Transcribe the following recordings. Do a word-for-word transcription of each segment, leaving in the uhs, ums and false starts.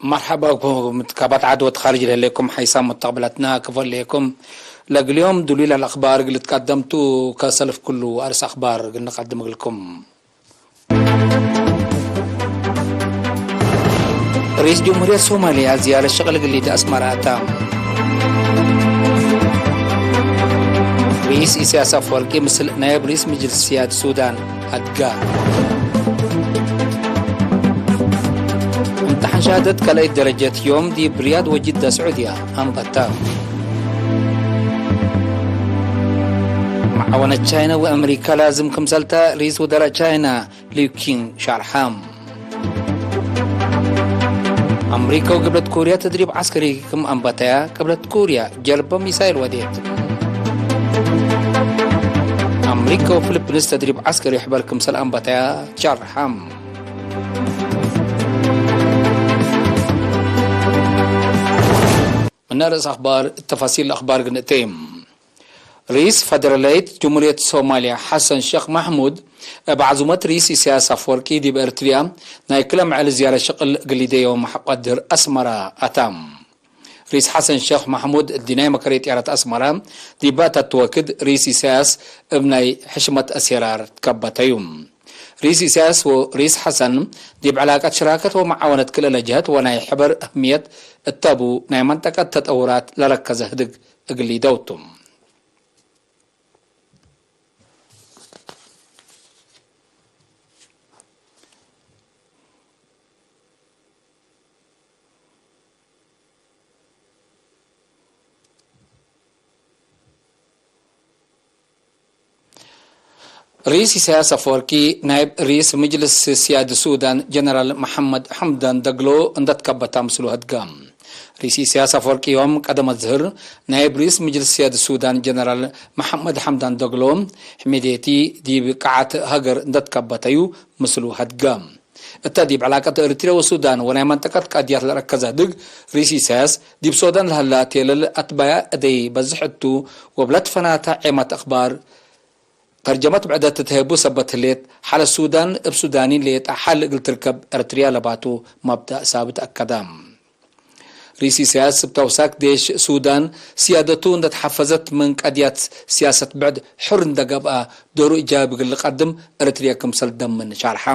መርሐባ ብኩም ምትካባት ዐድ ወትካርጅ ለህሌኩም ሐይሳም ሙተቅብለትና ክፎ ህሌኩም። ለእግልዮም ዱሉይ ለልአክባር እግል ልትቀደም ቱ፣ ከሰልፍ ክሉ አርእስ አክባር እግል ንቀድም እግልኩም። ርኢስ ጀምሁርየት ሶማልያ ዝያረት ሸቅል እግል ሊደ አስመረ አተ። ርኢስ ኢሳያስ አፍወርቂ ምስል ናይብ ርኢስ ምጅልስ ስያድ ሱዳን ሀድጋ። እምተሓን ሸሃደት ካልኣይት ደረጀት ዮም ዲብ ሪያድ ወጅዳ ስዑድያ አንበታ። መዓወነት ቻይና ወአመሪካ ላዝም ክምሰልታ ርኢስ ውዘራእ ቻይና ሊው ኪንግ ሻርሐ። አመሪካ ወቅብለት ኮርያ ተድሪብ ዐስከሪ ክም አንበተያ፣ ቅብለት ኮርያ ጀልበ ሚሳይል ወዴት። አመሪካ ወፊሊፒንስ ተድሪብ ዐስከሪ ሕበር ክምሰል አንበተያ ሻርሐ። ምነ ርእስ አክባር ተፋሲል አክባር ግንእቴ። ርኢስ ፈደራላይት ጅምሁርየት ሶማልያ ሐሰን ሸክ ማሕሙድ፣ እብ ዐዙመት ርኢስ ኢሳያስ አፍወርቂ ዲብ ኤርትርያ ናይ ክለ መዐል ዝያረት ሸቅል እግል ሊደ ዮም ሐቆ ድህር አስመራ አታ። ርኢስ ሐሰን ሸክ ማሕሙድ፣ እዲናይ መከረይ ጥያረት አስመራ ዲብ አታት ወክድ፣ ርኢስ ኢሳያስ እብ ናይ ሕሽመት አሴራር ትከበተዩ። ርኢስ ኢሳያስ ወርኢስ ሐሰን፣ ዲብ ዕላቀት ሽራከት ወመዓወነት ክልኤ ለጀሀት ወናይ ሕበር አህምየት እተቡ ናይ መንጠቀት ተጠውራት ለረከዘ ህድግ እግል ሊደው ቱ። ርኢስ ኢሳያስ አፈወርቂ፣ ናይብ ርኢስ ምጅልስ ስያድ ሱዳን ጀነራል መሐመድ ሐምዳን ደግሎ እንደ ትከበታ ምስሉ ሀድጋ። ርኢስ ኢሳያስ አፈወርቂ ዮም ቀደመ ዝህር፣ ናይብ ርኢስ ምጅልስ ስያድ ሱዳን ጀነራል መሐመድ ሐምዳን ደግሎ፣ ሕሜዴቲ ዲብ ቃዓት ሀገር እንደ ትከበተዩ ምስሉ ሀድጋ። እተ ዲብ ዕላቀት ኤሪትርያ ወሱዳን ወናይ መንጠቀት ቀድያት ለረከዘ ህድግ፣ ርኢስ ኢሳያስ፣ ዲብ ሶዳን ለሀላ ቴለል አትባያ እደይ በዝሕ እቱ፣ ወብለት ፈናተ ዔመት አክባር ተርጀመት ብዕደት ትትሀቡ ሰበት ህሌት፣ ሐለ ሱዳን እብ ሱዳኒን ሌጠ ሐል እግል ትርከብ ኤሪትርያ ለባቱ መብዳእ ሳብት አከደ። ርኢስ ኢሳያስ እብ ተውሳክ ዴሽ ሱዳን፣ ስያደቱ እንደ ተሐፈዘት ምን ቀድያት ስያሰት ብዕድ ሕር እንደ ገብአ፣ ዶሩ እጃቢ እግል ልቀድም ኤሪትርያ ክምሰል ደምን ሻርሐ።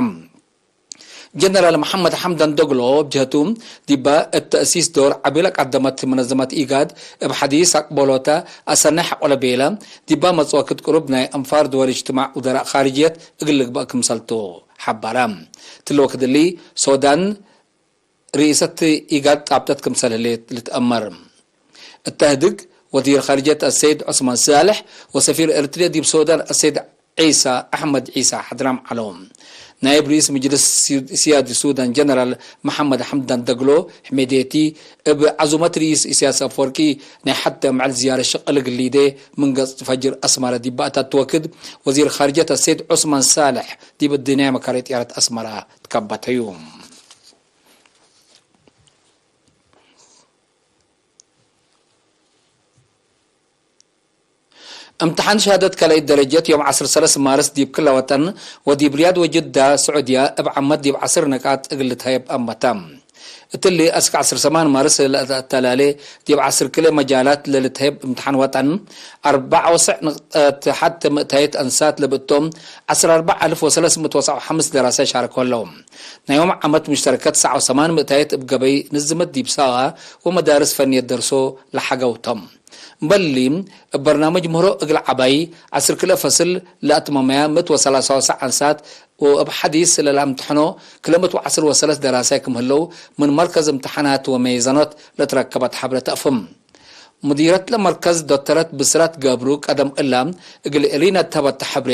ጀነራል መሐመድ ሐምዳን ዶግሎ እብ ጀህቱ፣ ዲባ እብ ተእሲስ ዶር ዐቢ ለቀደመት መነዘመት ኢጋድ፣ እብ ሐዲስ አቅበሎተ አሰኔ ሐቆለ ቤለ፣ ዲባ መጽወክት ቅሩብ ናይ አንፋር ድወል እጅትማዕ ውዘራእ ካርጅየት እግል ልግበእ ክምሰልቱ ሐበረ። እትሊ ወክድ እሊ፣ ሶዳን ርኢሰት ኢጋድ ጣብጠት ክምሰል ህሌት ልትአመር። እተ ህድግ፣ ወዚር ካርጅየት አሰይድ ዑስማን ሳልሕ ወሰፊር ኤርትርየ ዲብ ሶዳን አሰይድ ዒሳ አሕመድ ዒሳ ሐድራም ዐለው። ናይብ ርኢስ ምጅልስ ስያድ ሱዳን ጀነራል መሐመድ ሐምዳን ደግሎ ሕሜዴቲ፣ እብ ዐዙመት ርኢስ ኢሳያስ አፈወርቂ ናይ ሐቴ መዐል ዝያረት ሸቅል እግል ሊዴ ምን ገጽ ፈጅር አስመረ ዲብ አታት ወክድ፣ ወዚር ካርጅየት አሰይድ ዑስማን ሳልሕ ዲብ እዲናይ መካሪ ጥያረት አስመረ ትከበተዩ። እምትሓን ሸሃደት ካልኣይት ደረጀት ዮም ዐስር ሰለስ ማርስ ዲብ ክለ ወጠን ወዲብ ርያድ ወጅዳ ስዑድያ እብ ዓመት ዲብ ዐስር ነቃጥ እግል ልትሀየብ አመተ። እትሊ አስክ ዐስር ሰማን ማርስ ለአተላሌ ዲብ ዐስር ክለ መጃላት ለልትሀየብ እምትሓን ወጠን፣ አርበዕ ወሰዕ ንቅጠት ሐት ምእታይት አንሳት ለብእቶም፣ ዐስር አርበዕ አልፍ ወሰለስ ምእት ወሰዕ ወሐምስ ደራሳይ ሻረኮ ህለው። ናይ ዮም ዓመት ሙሽተረከት ሰዕ ወሰማን ምእታይት እብ ገበይ ንዝመት ዲብ ሳዋ ወመዳርስ ፈንየት ደርሶ ለሐገው ቶም። እምበሊ፣ እብ በርናምጅ ምህሮ እግል ዐባይ፣ ዐስር ክልኤ ፈስል ለአትመመያ ምእት ወሰላሳ ወሰዕ አንሳት ወእብ ሐዲስ ለለአምትሐኖ ክለ ምእት ወዐስር ወሰለስ ደራሳይ ክም ህለው፣ ምን መርከዝ እምትሓናት ወመይዘኖት ለትረከበት ሐብረ ተአፍም። ሙዲረት ለመርከዝ ዶክተረት ብስራት ገብሩ ቀደም እላ እግል ኤሪና ተሀበተ ሐብሬ፣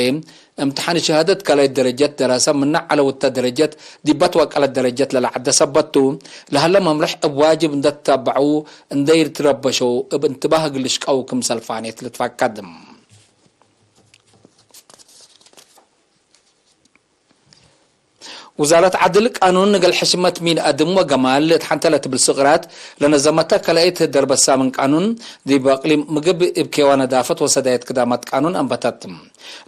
እምትሓን ሸሃደት ካልኣይት ደረጀት ደራሰ ምነ ዐለ ውተ ደረጀት ዲብ አትወቀለት ደረጀት ለለዐደ ሰበት ቱ፣ ለሀለ መምርሕ እብ ዋጅብ እንደ ትታበዐው እንደ ኢልትረበሸው እብ እንትባህ እግል ልሽቀው ክምሰል ፋኔት ልትፈቀድ። ውዛረት ዐድል ቃኑን እግል ሕሽመት ሚን አድም ወገማል እት ሐንተ ለትብል ስቅራት ለነዘመተ ካልኣይት ደርበ ሳምን ቃኑን፣ ዲብ አቅሊም ምግብ እብ ኬዋ ነዳፈት ወሰዳየት ክዳማት ቃኑን አንበተት።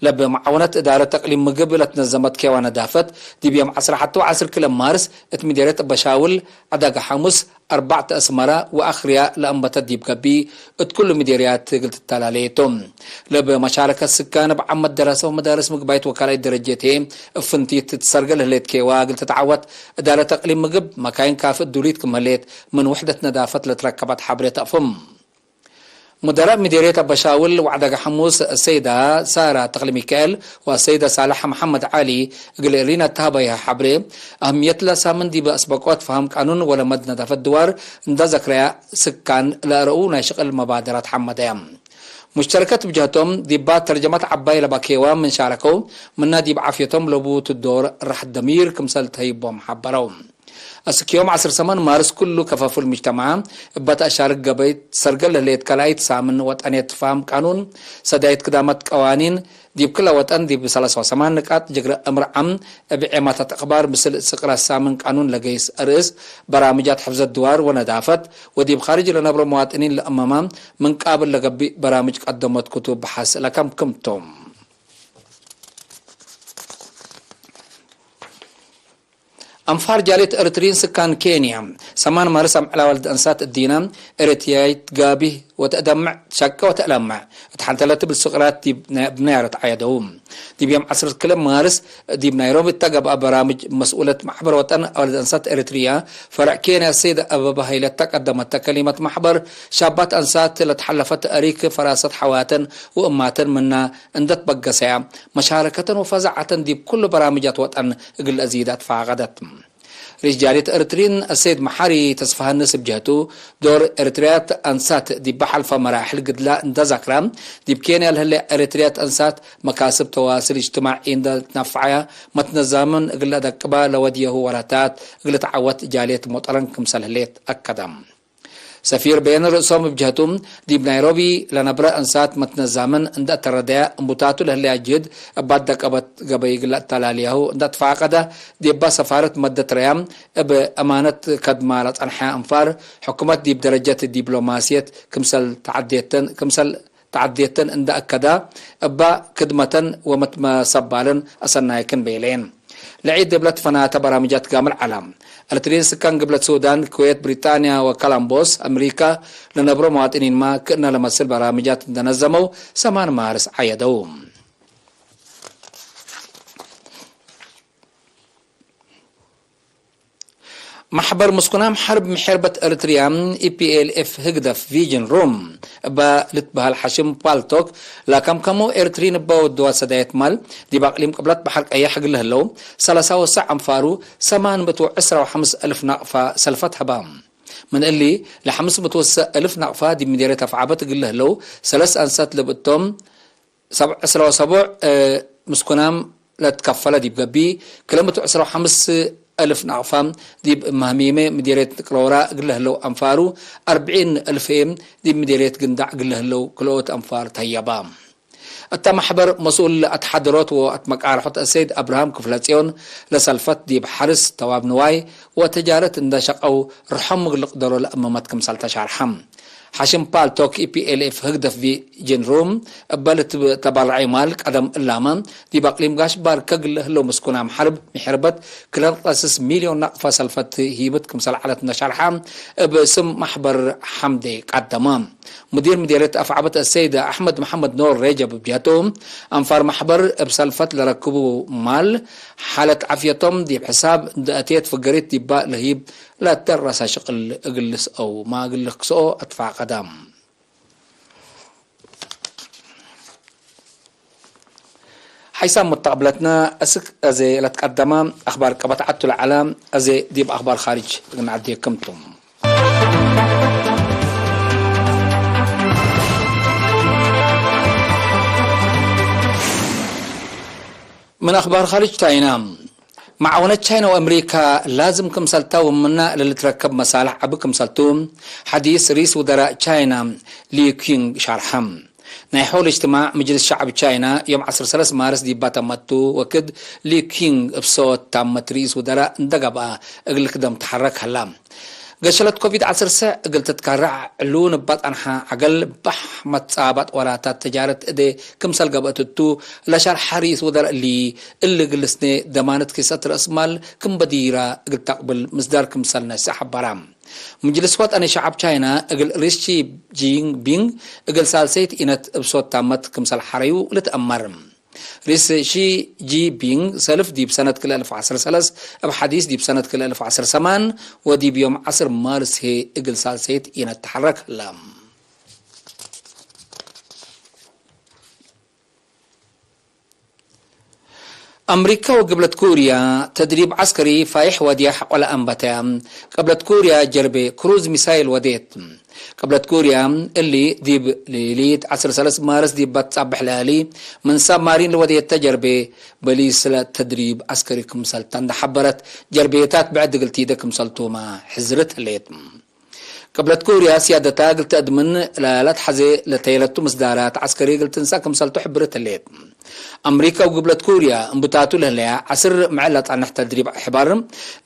ለብ መዓውነት እዳረት እቅሊም ምግብ ለትነዘመት ኬዋ ነዳፈት፣ ዲብ ዮም ዐስር ሐቱ ዐስር ክለ ማርስ እት ምዴርየት አበሻውል፣ ዐዳገ ሐሙስ፣ አርባዕተ አስመረ ወአክርያ ለአንበተት ዲብ ገብእ፣ እት ኩሉ ምዴርያት እግል ትተላሌ ቱ። ለብ መሻረከት ስካን እብ ዓመት ደረሰ ወመዳርስ ምግባይት ወካልኣይት ደረጀት ህዬ፣ እብ ፍንቲት ትትሰርገል ህሌት ኬዋ እግል ትትዓወት፣ እዳረት እቅሊም ምግብ፣ መካይን ካፍእ ዱሊት ክም ህሌት፣ ምን ውሕደት ነዳፈት ለትረከበት ሐብሬ ተአፍም። ሙደረእ ምዴርየት አበሻውል ወዐዳገ ሐሙስ ሰይዳ ሳራ ተክለሚካኤል ወሰይዳ ሳልሐ መሐመድ ዐሊ እግል እሪና ተሀበየ ሐብሬ፣ አህምየትለ ሳምን ዲብ አስበቆት ፈሀም ቃኑን ወለመድ ነዳፈት ድዋር እንዳ ዘክረያ፣ ስካን ለአረኡ ናይ ሽቅል መባደራት ሐመደያ። ሙሽተረከት ብጀህቶም፣ ዲባ ተርጀመት ዐባይ ለባኬዋ ምን ሻረከው፣ ምና ዲብ ዓፍየቶም ለቡ ትዶር ራሕት ደሚር ክምሰል ተህይቦም ሐበረው። አስክ ዮም ዐስር ሰመን ማርስ ኩሉ ከፈፉል ምጅተመዐ እበ ተአሻርክ ገበይ ትሰርገል ለህሌት ካልኣይት ሳምን ወጠንየት ፋም ቃኑን፣ ሰዳይት ክዳመት ቀዋኒን፣ ዲብ ክለ ወጠን ዲብ ሰላሳ ወሰማን ንቃጥ ጅግረ እምር ዓም እብ ዔማታት አክባር ምስል ስቅራት ሳምን ቃኑን ለገይስ አርእስ በራምጃት ሕፍዘት ድዋር ወነዳፈት ወዲብ ካርጅ ለነብሮ መዋጥኒን ለአመማ ምን ቃብል ለገብእ በራምጅ ቀደሞት ክቱብ በሐስ ለከምክም ቶም። አንፋር ጃልየት ኤረትርዪን ስካን ኬንያ፣ ሰማን ማርስ አምዕል አዋልድ አንሳት እዲነ ኤረትርያይት ጋብህ ወተአደምዕ ሸቀ ወተአለምዕ እት ሐንተ ለትብል ስቅራት ዲብ ብናያረት ዐየደው። ዲብ ዮም ዐስር ክለ ማርስ ዲብ ናይሮቢ እተ ገብአ በራምጅ መስኡለት ማሕበር ወጠን አዋልድ አንሳት ኤረትርያ ፈርዕ ኬንያ ሰይድ አበባ ሀይለ እተ ቀደመተ ከሊመት ማሕበር ሻባት አንሳት ለተሐለፈት ተእሪክ ፈራሰት ሐዋተን ወእማተን ምና እንደ ትበገሰያ፣ መሻረከተን ወፈዛዐተን ዲብ ኩሉ በራምጃት ወጠን እግል ለአዚድ አትፋቀደት። ርኢስ ጃልየት ኤረትርዪን አሰይድ መሐሪ ተስፋሃንስ እብ ጀህቱ፣ ዶር ኤረትርያት አንሳት ዲብ ሐልፈ መራሕል ግድላ እንደ ዛክራ፣ ዲብ ኬንያ ለህለ ኤረትርያት አንሳት መካስብ ተዋስል እጅትማዒ እንደ ትናፈዐያ መትነዛምን እግል ለአደቅባ ለወድየሁ ወረታት እግል ተዐወት ጃልየት ሞጠረን ክምሰል ህሌት አከደ። ሰፊር በየነ ርእሶም እብ ጀህቱ፣ ዲብ ናይሮቢ ለነብረ አንሳት መትነዛምን እንደ አተረደያ፣ እምቡታቱ ለህለያ ጅህድ እብ አደቀበት ገበይ እግል ለአተላልያሁ እንደ አትፋቀደ፣ ዲባ ሰፋረት መደት ረያም እብ አማነት ከድማ ለጸንሐ አንፋር፣ ሕኩመት ዲብ ደረጀት ዲፕሎማስየት ክምሰል ተዐዴተን፣ ክምሰል ተዐዴተን እንደ አከዳ፣ እባ ክድመተን ወመትመሰባለን አሰናይክን ቤሌን። ለዒድ እብ ለትፈናተ በራምጃት ጋምል ዐላ። ኤረትርዪን ስካን ግብለት ሱዳን፣ ኩዌት፣ ብሪጣንያ ወከላምቦስ፣ አምሪካ፣ ለነብሮ መዋጥኒንማ ክእነ ለመስል በራምጃት እንደ ነዘመው ሰማን ማርስ ዐየደው። መሕበር ምስኩናም ሐርብ ምሕርበት ኤረትርያ፣ ኢ ፒ ኤል ኤፍ ህግደፍ ቪጅን ሩም እበ ልትበሀል ሐሽም ፓልቶክ ለከምከመው ኤረትርዪን እበ ወድዋ ሰዳየት ማል ዲብ አቅሊም ቅብለት በሐር ቀየሕ እግል ለህለው ሰለሳ ወሰዕ አንፋሩ ሰማን ምእት ወዕስራ ወሐምስ እልፍ ናቅፋ ሰልፈት ሀባ። ምን እሊ ለሐምስ ምእት ወሰዕ እልፍ ናቅፋ ዲብ ምዴርየት አፍዓበት እግል ለህለው ሰለስ አንሳት ለብእቶም ሰብዕ ዕስራ ወሰቡዕ ምስኩናም ለትከፈለ ዲብ ገብእ፣ ክለ ምእት ዕስራ ወሐምስ እልፍ ናቅፋ ዲብ መህሚመ ምዴርየት ቅሮራ እግል ለህለው አንፋሩ፣ አርብዒን እልፍ ዲብ ምዴርየት ግንዳዕ እግል ለህለው ክልኦት አንፋር ተህየባ። እተ መሕበር መስኡል አትሓደሮት ወአትመቃርሖት አሰይድ አብርሃም ክፍለጽዮን፣ ለሰልፈት ዲብ ሐርስ፣ ተዋብ ንዋይ ወተጃረት እንደ ሸቀው ርሖም እግል ልቅደሮ ለአመመት ክምሰል ተሻርሐ። ሐሽም ፓልቶክ ኢ ፒ ኤል ኤፍ ህግደፍ ቪጅን ሩም እበ ልትበረዐ ማል ቀደም እላመ፣ ዲብ አቅሊም ጋሽ ባርከ እግል ለህለው ምስኩናም ሐርብ ምሕርበት ክለ ነጠስስ ሚልዮን ናቅፋ ሰልፈት ሂብት ክምሰል ዐለት እንደ ሸርሐ፣ እብ ስም መሕበር ሐምዴ ቀደመ። ሙዲር ምዴርየት አፍዓበት አሰይድ አሕመድ መሐመድ ኖር ሬጀብ እብ ጀህቱ፣ አንፋር መሕበር እብ ሰልፈት ለረክቡ ማል፣ ሓለት ዓፍየቶም ዲብ ሕሳብ እንደ አቴት ፍገሪት ዲባ ለህይብ ለተረሰ ሽቅል እግል ልስአው ማ እግል ልክስኦ አትፋቀደ። ሓይሳም ሙተቅብለትነ፣ እስክ አዜ ለትቀደመ አክባር ቀበት ዐቱ ለዐለ፣ አዜ ዲብ አክባር ካርጅ እግል ነዐዴክም ቱ። ምን አክባር ካርጅ ቻይና፣ መዓወነት ቻይና ወአምሪካ ላዝም ክምሰልታ ወምና ለልትረከብ መሳልሕ ዐቢ ክምሰልቱ፣ ሐዲስ ርኢስ ውደራእ ቻይና ሊ ኪንግ ሻርሐ። ናይ ሖል እጅትማዕ ምጅልስ ሸዕብ ቻይና ዮም ዐስር ሰለስ ማርስ ዲባ ተመቱ ወክድ፣ ሊ ኪንግ እብ ሶት ታመት ርኢስ ውደራእ እንደ ገብአ እግል ክደም ተሐረክ ሀላ። ገሸለት ኮቪድ ዐስር ሰዕ እግል ትትከረዕ ዕሉን እበ ጸንሐ ዐገል ባሕ መትጻባጥ ወላታት ተጃረት እዴ ክምሰል ገብአት እቱ ለሸርሐ ርኢስ ወዘር እሊ፣ እሊ እግል ልስኔ ደማነት ኪሰት ረአስ ማል ክም በዲራ እግል ተቅብል ምስዳር ክምሰል ነስእ ሐበረ። ምጅልስ ወጠኒ ሸዐብ ቻይና እግል ሪስ ሺ ጂንፒንግ እግል ሳልሰይት ኢነት እብ ሶት ታመት ክምሰል ሐረዩ ልትአመር። ሪስ ሺ ጂንፒንግ ሰልፍ ዲብ ሰነት ክልኤ አልፍ ወዐስር ሰለስ፣ እብ ሐዲስ ዲብ ሰነት ክልኤ አልፍ ወዐስር ሰማን ወዲብ ዮም ዐስር ማርስ ህዬ እግል ሳልሰይት ኢነት ተሐረክ ህለ። አምሪካ ወግብለት ኮርያ ተድሪብ ዐስከሪ ፋይሕ ወድያ ሐቆለ አንበተ። ቅብለት ኮርያ ጀርቤ ክሩዝ ሚሳይል ወዴት። ቅብለት ኮርያ እሊ ዲብ ሌሊት ዐስር ሰለስ ማርስ ዲብ በትጻብሕ ለያሊ ምን ሳብማሪን ለወዴተ ጀርቤ በሊስ ለተድሪብ ዐስከሪ ክምሰልታ እንደ ሐበረት፣ ጀርቤታት ብዕድ እግል ቲደ ክምሰልቱመ ሕዝርት ህሌት። ቅብለት ኮርያ ስያደታ እግል ተአድምን ለለትሐዜ ለተየለቱ ምስዳራት ዐስከሪ እግል ትንሰእ ክምሰልቱ ሕብርት ህሌት። አምሪካ ወግብለት ኮርያ እምብታቱ ለህለያ ዐስር ምዕል ለጸንሕ ተድሪብ ሕበር፣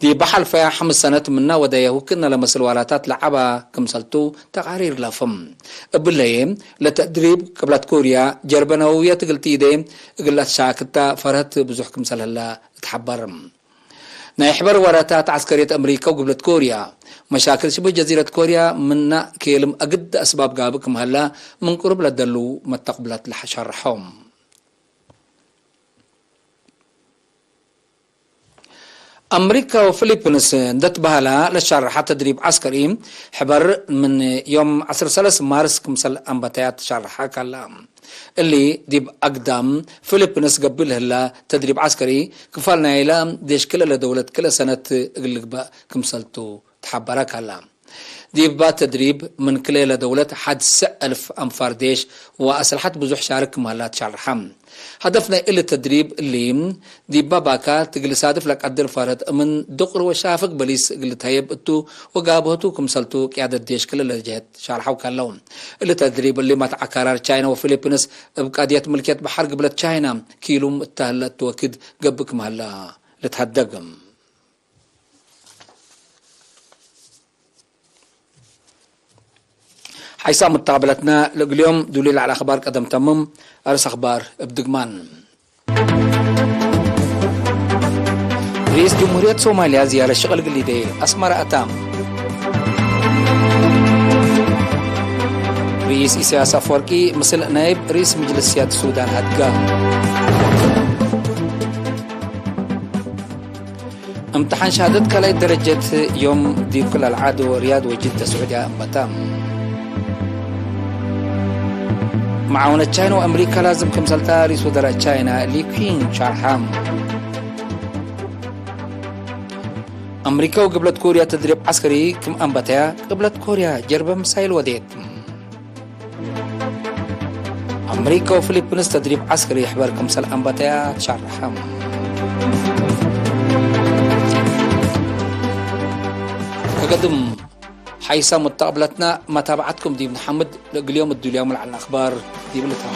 ዲብ ሐልፈያ ሐምስ ሰነት ምና ወደየ ውክነ ለመስል ዋላታት ለዐባ ክምሰልቱ ተቃሪር ለፍም። እብለየ ለተድሪብ ቅብለት ኮርያ ጀርበ ነወውየት እግል ቲዴ እግል ለትሻክታ ፈርሀት ብዙሕ ክምሰል ህላ እትሐበር። ናይ ሕበር ወራታት ዐስከርየት አምሪካ ወግብለት ኮርያ፣ መሻክል ሽብህ ጀዚረት ኮርያ ምና ኬልም አግድ አስባብ ጋብእ ክም ሀላ፣ ምን ቅሩብ ለደሉ መተቅብላት ለሐሸርሖም። አምሪካ ወፊሊፒንስ እንደ ትበሀላ ለሻርሐ ተድሪብ ዐስከሪ፣ ሕበር ምን ዮም ዐስር ሰለስ ማርስ ክምሰል አንበተያት ሻርሐ ካላ። እሊ ዲብ አግዳም ፊሊፒንስ ገብእ ለህላ ተድሪብ ዐስከሪ፣ ክፋል ናይላ ዴሽ ክልኤ ለደውለት ክልኤ ሰነት እግል ልግበእ ክምሰልቱ ተሐበረ ካላ። ዲባ ተድሪብ ምን ክልኤ ለደውለት ሐድ ሰዕ አልፍ አንፋር ዴሽ ወአስልሐት ብዙሕ ሻርክ ክም ሀላ ተሻርሐ። ሀደፍ ናይ እሊ ተድሪብ እሊ፣ ዲባ ባካት እግል ሳድፍ ለቀድር ፈርህት እምን ድቁር ወሻፍግ በሊስ እግል ልትሀየብ እቱ ወጋብሀቱ ክምሰልቱ ቅያደት ዴሽ ክልኤ ለጀህት ሻርሐው ከለው። እሊ ተድሪብ እሊ መትዐካራር ቻይና ወፊሊፒንስ እብ ቀድየት ምልክየት በሐር ግብለት ቻይና ኪሉም እተ ህለት ወክድ ገብእ ክም ሀላ ልትሀደግ። ሓይሳም መተቃብለትና ለእግል ዮም ዱሊ ለዐለ አኽባር ቀደም ተምም። አርስ አኽባር እብ ድግማን። ርኢስ ጅምሁርየት ሶማልያ ዝያረት ሽቅል እግል ሊዴ አስመረ አታም። ርኢስ ኢሳያስ አፍወርቂ ምስል ናይብ ርኢስ ምጅልስያት ሱዳን ሀድጋ። እምትሓን ሸሃደት ካልኣይት ደረጀት ዮም ዲብ ክል አልዓድ ወሪያድ ወጅደ ስዑድያ አንበታ። መዓውነት ቻይና ወአምሪካ ላዝም ክምሰልታ ሪስ ወዘራእ ቻይና ሊ ኩንግ ሻርሐ። አምሪካ ወግብለት ኮርያ ተድሪብ ዐስከሪ ክም አንበተያ፣ ቅብለት ኮርያ ጀርበ ምሳይል ወዴት። አምሪካ ወፊሊፒንስ ተድሪብ ዐስከሪ ሕበር ክምሰል አንበተያ ተሻርሐ። ከገድም ሓይሳም ወተቅብለትና መታብዐትኩም ዲብ ነሐምድ፣ ለእግል ዮም እዱልያሙ ለዐለ አኽባር ዲብ ልታም።